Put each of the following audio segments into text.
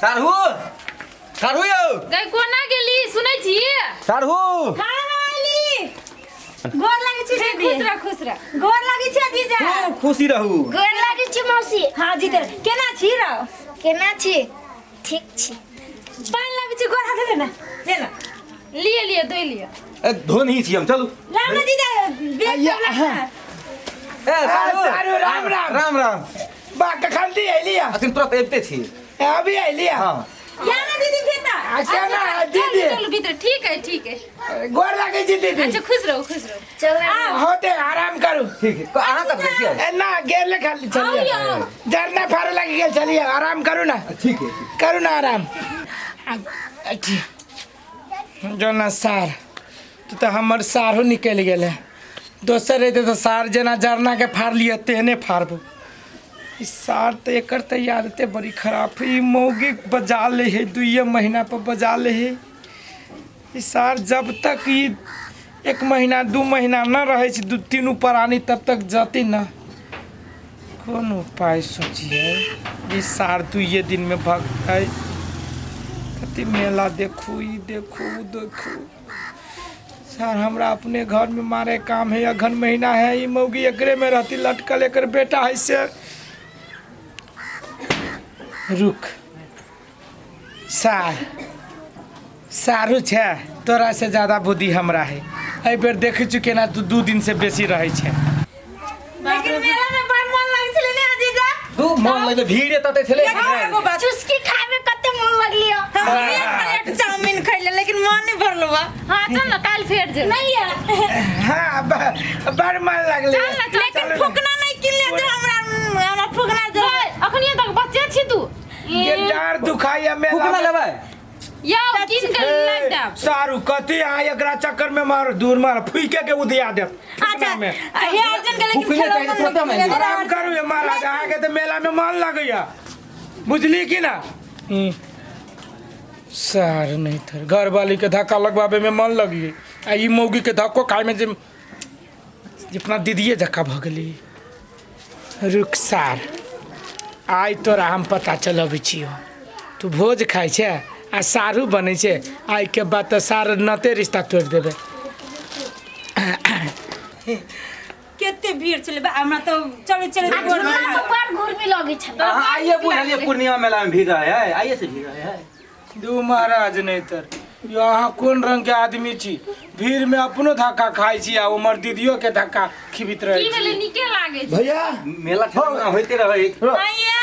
साढ़ू, साढ़ू यौ। गई कोना गेली सुनै छी? साढ़ू। हाँ हाँ अली, गोर लागै छी दीदी। खुश रह, खुश रह। गोर लागै छी जीजा। खूब खुशी रहू। गोर लागै छी मौसी। हाँ जीते, केना छी रौ? केना छी? ठीक छी। पानि लाबै छी, गोर हाथ ले ना, ले ना। लिए लिए, धोइ लिअ। ए, धो नहीं छी हम, चलू। लाउ ना जीजा, बेग सब लाउ ना। ए साढ़ू। साढ़ू, राम राम। राम राम। बा कखन दी अइली? अखन तुरंत अबिते छी। अभी अइली? हाँ। या ना दीदी भीतर। अच्छा ना चलू। दीदी। चलू भीतर। ठीक है, ठीक है। गोर लागै छी दीदी। अच्छा, खुश रहू, खुश रहू। चल। होते आराम करू। ठीक है, अहाँ कब जाइ छियै? ए, ना गेल खाली चलिए। आउ यौ। जरना फारे लागि गेल चलिए, आराम करू ना। ठीक है, ठीक। करू ना आराम। अथी जो ना सार, तू तऽ हमर सारो निकलि गेल है। दोसर रहिते तऽ सार जेना जरना के फाड़ लिअ तेहने फाड़बो। ई सार तऽ एकर तऽ आदते बड़ी खराब है। ई मौगी बजा ले है, दुइये महीना पर बजा ले है ई सार। जब तक ई एक महीना 2 महीना न रहै छै दू तीनू प्राणी, तब तक जती न। कोन उपाय सोचिए, ई सार दुइये दिनमे भगतै। कते मेला देखू, ई देखू, उ देखू। सर, हमरा अपने घर में मारे काम है। अघन महीना है, ई मौगी एकरे में रहती लटकल, एकर बेटा है से। रुक सार, सारू छै, तोरा से ज्यादा बुद्धि हमरा है। एहि बेर देखै छु केना तू 2 दिन से बेसी रहै छै। लेकिन मेला में बड़ मन लागै छलै ने जीजा? दू मन लगले, भीड़ तते छलै। एगो बात, चुस्की खाय में कते मन लगलियो। हम एक प्लेट चाउमीन खैले, लेकिन मन नहीं भरलो बा। हाँ, चल ना, काल्हि फेर जेबै। नहीं है। हाँ, बड़ मन लगले। चल ना, चल। लेकिन फुकना नहीं किन ले जो हमरा, हमरा फुकना जो। ओए, अखनियो तक बच्चे छी तू। ये डार दुखाइया मेला फुकना में। लेबै? यौ, किन के लाइब देब। सारू कथी अहाँ एकरा चक्कर में मारू, दूर मार फूके के उदिया देब। अच्छा। फुकना में। हे अर्जुन के लेकिन फुकने खेलौना चाहिए, तुरंत नहीं मारि। आराम करू ये महाराज, अहाँके तऽ मेला में मन लगैया, बुझली कि ना? सार नहीं थर घर वाली के धक्का लगवाबे में मन लगी आ ई मौगी के धक्को खाय में जे अपना दीदिए धक्का भऽ गेली। रुक सार, आइ तोरा हम पता चलबै छियौ। तू भोज खाइ छै आ सारू बनै छै। आइके बाद तऽ सार नाते रिश्ता तोड़ि देबै। कते भीड़ छलै बा, हमरा तऽ चले चले आ गोर झूला पर बड़ घुरमी लगै छलै। अहाँ आइए बुझलियै पूर्णिया मेला में भीड़ रहे है, आइए से भीड़ रहे है। दू महाराज, नहीं तर यो अहाँ कोन रंग के आदमी छी? भीड़ में अपनो धक्का खाइ छी आ उमर दीदियो के धक्का खिबित रहै की भेलै? छी। नीके लागै छै। भैया। मेला ठेला होइते रहे। आइया।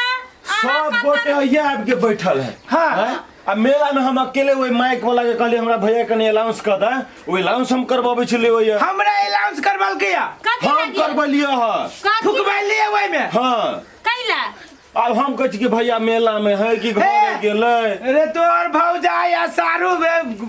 सब गोटे अइये आबि के बैठल है। हाँ। हैं? आ मेला में हम अकेले ओहि माइक वाला के कहलियै हमरा भैया कनि अनाउंस कऽ दे, ओ अनाउंस हम करबाबै छलियै ओहि। हमरा अनाउंस करबलकै या? कथी हम लागी? करबलियै हँ। कथी? फुकबैलियै ओहिमे? हाँ। कैला? आब हम कहै छी कि भैया मेला में है कि घर हे! गेलै? अरे तोर भौजाई आ सारू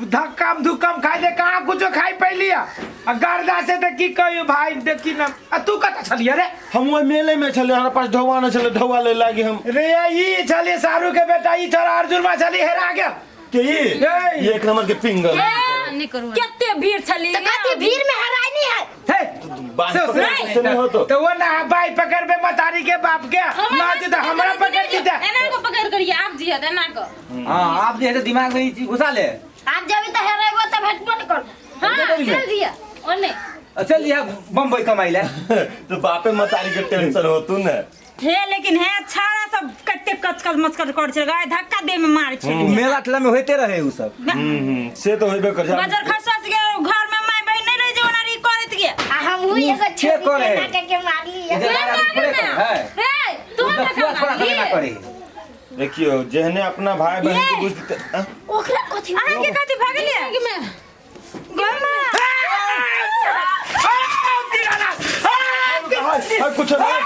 धक्कम धुक्कम खाइ दे, कहाँ कुछो खाइ पैलिया। आ गर्दा से तऽ की कहियो भाई, देखी न। आ तू कतऽ छलियै रे? हम ओहि मेले में छलियै, हमरा पास ढौआ नहि छलै, ढौआ ले लागी हम। रे ई छलियै सारू के बेटा, ई छोरा अर्जुन मा छली, हेरा गेल। के ई? ए! ई एक नंबर के पिंगल। नहीं करू। कते भीड़ छलै। तऽ कथी भीड़ में हराई नहीं है? हे। बाँह से पकड़ से नहीं होतो। तो वो ना भाई पकड़बे मतारी के बाप के ना तो हमरा पकड़ दीता। एना को पकड़ करिए आप जी, एना को। हाँ, आप जे है से दिमाग में ई चीज घुसा ले। आप जब तऽ हेरेबो तऽ भेटबो नहीं करबो। हाँ, चल जिया ओने। चल लिहा बम्बई कमाई ले। तो बापे मतारी के टेंशन होतू ने। हे लेकिन हे छाड़ा सब कते कचकच मचकच कर छलै, गाय धक्का दे में मार छलै। मेला ठेला में होइते रहे उ सब। से तो होबे कर। बजर खसस के घर में माय बहिन नहीं रहे जे ओना री करैत गे। आ हम हुई एगो के छोरी करे? के नाके के मारली। जे लगा के थोड़े करे है। हे, तू उ हमरा सब थोड़ा थोड़ा ना करे। देखियो जेहने अपना भाई बहन के बुझते। ओकरा कथी? अहाँ के कथी भऽ गेलै में? गे माँ? कुछ नहीं।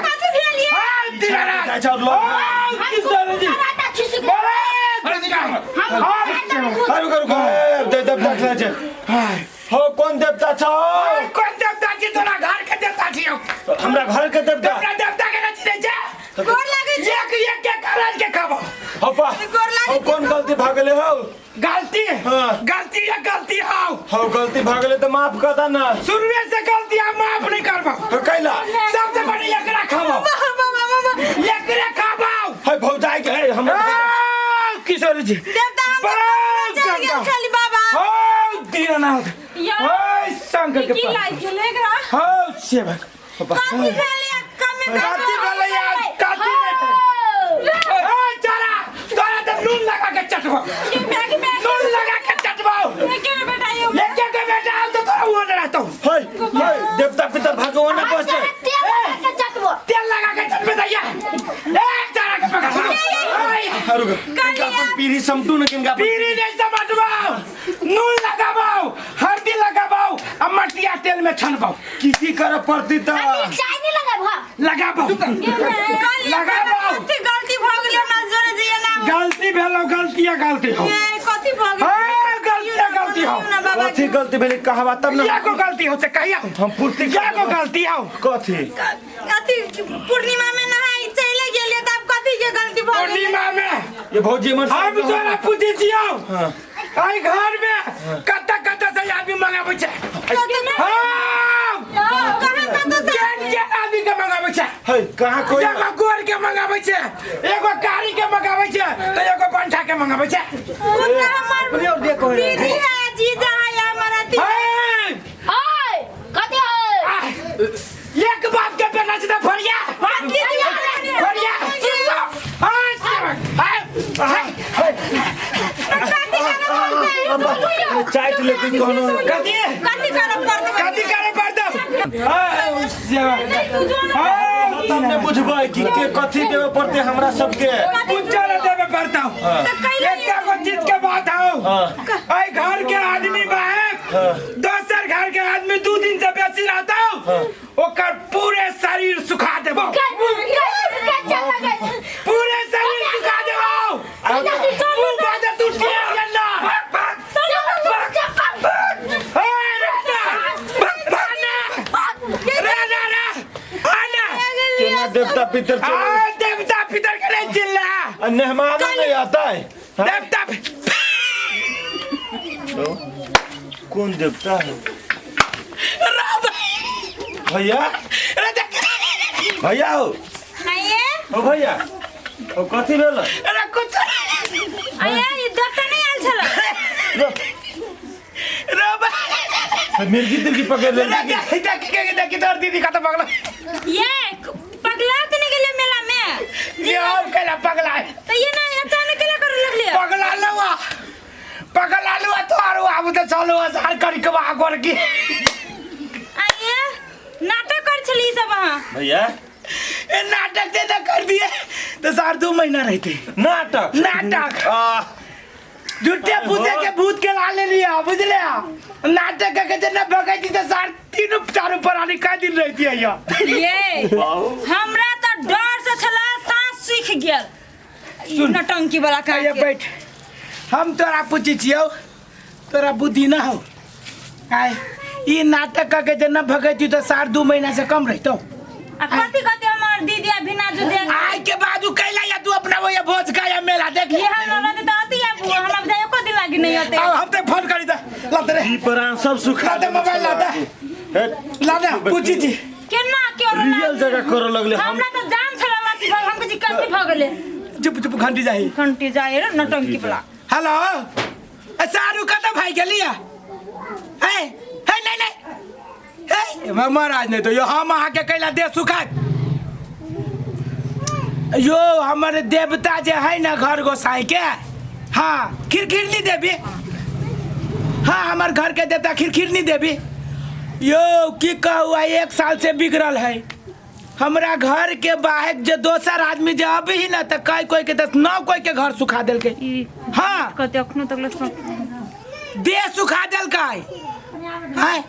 कथी भेल ये? आटा छिसक। हो कोन देवता छौ? कोन देवता छी? तोरा घर के देवता छी? हमरा घर के देवता? तोरा देवता के न चिन्है छै? गोर लागै एक एक के करल के खाबो। हपा गोर लागै हो कौन गलती भागले हो? गलती हाँ। गलती या गलती हाउ। हो गलती भागले तो माफ कर दा ना। शुरुए से गलती हम माफ नहीं करबो। हो कैला? सबसे पहले एकरा खाबो। बाबा बाबा एकरा खाबो। है भौजाई के है हमर आ, किशोर जी देवता हम बड़ा चल गेल गंदा। छली बाबा। हो दीनानाथ। यार, हो शंकर के की पास। लाइफ एकरा? हो सेवक। कथी भेलै कमे कथी भेलै यार? कथी नहीं भेलै? ए, चला तोरा तऽ नून लगा के चटबो। नून लगा के चटबो। के बेटा यो? लेके के बेटा आउ तो तोरा वो नहीं रहतौ। है है देवता पितर भगवान ना बसते। तेल लगा के चटबो। तेल लगा के चटबे दैया। ए चला के पकड़। ओए, रुक इनका अपन पीढ़ी समटू ना किनका अपन- पीरी नहीं समझबाओ। नून लगाबाओ, हल्दी लगाबाओ आ मटिया तेल में छनबाओ। की की करे पड़ती त? चाय नहीं लगाब हां। लगाबाओ लगाबाओ। कथी गलती भऽ गेलै हमरा जोरे जइया ना। गलती भेलो, गलती या गलती हो। ए, कथी भऽ गेलै? ए, गलती या गलती हो। ना बाबा। कथी गलती भेलै कहबा तब ना। या को गलती हो से कहिया। हम पूर्ति या को गलती हो। कथी? अथी पूर्णिमा में नहाय चले गेलियै तऽ आब कथी के गलती भऽ गेलै? पूर्णिमा में ये भौजी हमर हम तोरा पूछै छियौ। हाँ। एहि घर में कतऽ कतऽ से आदमी मंगाबै छै? हाँ। कहाँ कतऽ से? केहन केहन आदमी के मंगाबै छै? है कहाँ कोई एगो गोर के मंगाबै छै, एगो कारी के मंगाबै छै, तऽ एगो बंठा के मंगाबै छै। ओ तऽ हमर अपने और देखो रे। दीदी है, जीजा है हमर अथी। हे, ओए कथी है? आह, एक बाप के बेटा छै तऽ फरिया फरिया। हाँ, सेवक, हाँ, हाँ, चाट लेती कोनो। कथी? कथी करऽ पड़तै? कथी करे पड़तौ? हाँ, सेवक, हाँ, तब ने बुझबै कि के कथी देवे पड़ते हमरा सबके। पूछो न देवे पड़तौ। एकटा गो चीज के बात हौ। एहि घर के आदमी बाहर दोसर घर के आदमी 2 दिन से बेसी रहतौ, ओकर पूरे शरीर सुखा देबौ। पूरे शरीर सुखा देबौ। मुंह बाजे तू ठेर गेल ना। ए, रहना, रहना, रहना, रहना, आना। केना देवता पितर आ, चले? देवता पितर के नहीं चिल्ला। आ मेहमान नहीं आता है। हाँ? देवता कौन देवता है भैया? अरे देख, भैया हो। आइए। ओ भैया ओ कथी भेल? अरे कुछ आइए, ई देवता नहि आयल छलै। रे बा। मिर्गी तिर्गी पकड़ ले। देख, देख, देख, देख, तोहर दीदी कतऽ पगला। ये पगला तऽ नहि गेलै मेला में? ये और कैला पगला है। तऽ ये ना अचानक केला करऽ लगलियै? पगला लुआ, पगला लुआ तोहर आबू तऽ चलू सार करी के बा गोर की। आइए, नाटक कर छली ई सब अहाँ। भैया ए नाटक दे तो कर दिए तो सार 2 महीना रहते। नाटक? नाटक। आ झूठे पूछे के भूत के ला ले लिया बुझले। नाटक के जे न भगै थी तो सार तीनों चारों प्राणी का दिन रहती है यो। ये हमरा तऽ डर से छला सांस सूखि गेल। ई नटंकी वाला काज ये के। बैठ, हम तोरा पूछै छियौ, तोरा बुद्धि ना हो। आय ई नाटक के जे न भगै थी तो सार 2 महीना से कम रहतौ। आ कथी कथी हमर दीदी आ भिना जो दे। आय के बाद उ कैला या तू अपना वो ये भोज का या मेला देख। ये हम रहते तऽ अथी आबू, हमरा बुझाइ एको दिन लागी नहि अतै। अब हम ते फोन करी दे, लाते रे। ई प्राण सब सुखा लाते मोबाइल लाते। हे, लाते पूछी छी। केना के और रियल जगह करऽ लगले हम। हमरा तऽ जान छला अथी भऽ हम कहै छी कथी भऽ गेलै? चुप चुप घंटी जाही। घंटी जाए रे नटंकी वाला। हेलो, ए सारू कतऽ भाई गेली है? हे हे नहीं नहीं हे महाराज नहीं तो यो हम अहाँ के कैला दे सुखाय। यो हमर देवता जे है ना घर गोसाई के, हाँ खिरखिरनी देवी, हाँ हमर घर के देवता खिरखिरनी देवी। यो की कहू आई 1 साल से बिगड़ल है। हमरा घर के बाहर जे दोसर आदमी जे अभी ही ना तो कई कोई के 10 9 कोई के घर सुखा देलकै। हाँ कते अखनो तक देह सुखा देलकै। आँय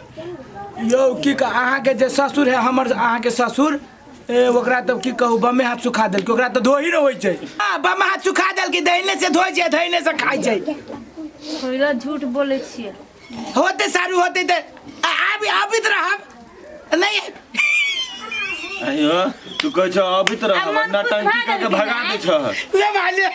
यौ की कह, अहाँके जे ससुर है हमर अहाँके ससुर ए ओकरा तब की कहू बमे हाथ सुखा देलकै, ओकरा तऽ धोही नहि होइ छै। हाँ बमे हाथ सुखा देलकै, दहिने से धोइ छै दहिने से खाइ छै। कोइला झूठ बोलै छियै। होते सारू होते तऽ आबि आबित रहब नहीं। आइयो तू कहै छ अभी त आ मन नटंकी खुश भए करके गेलखिन, भगा दै छ ले भाई ले।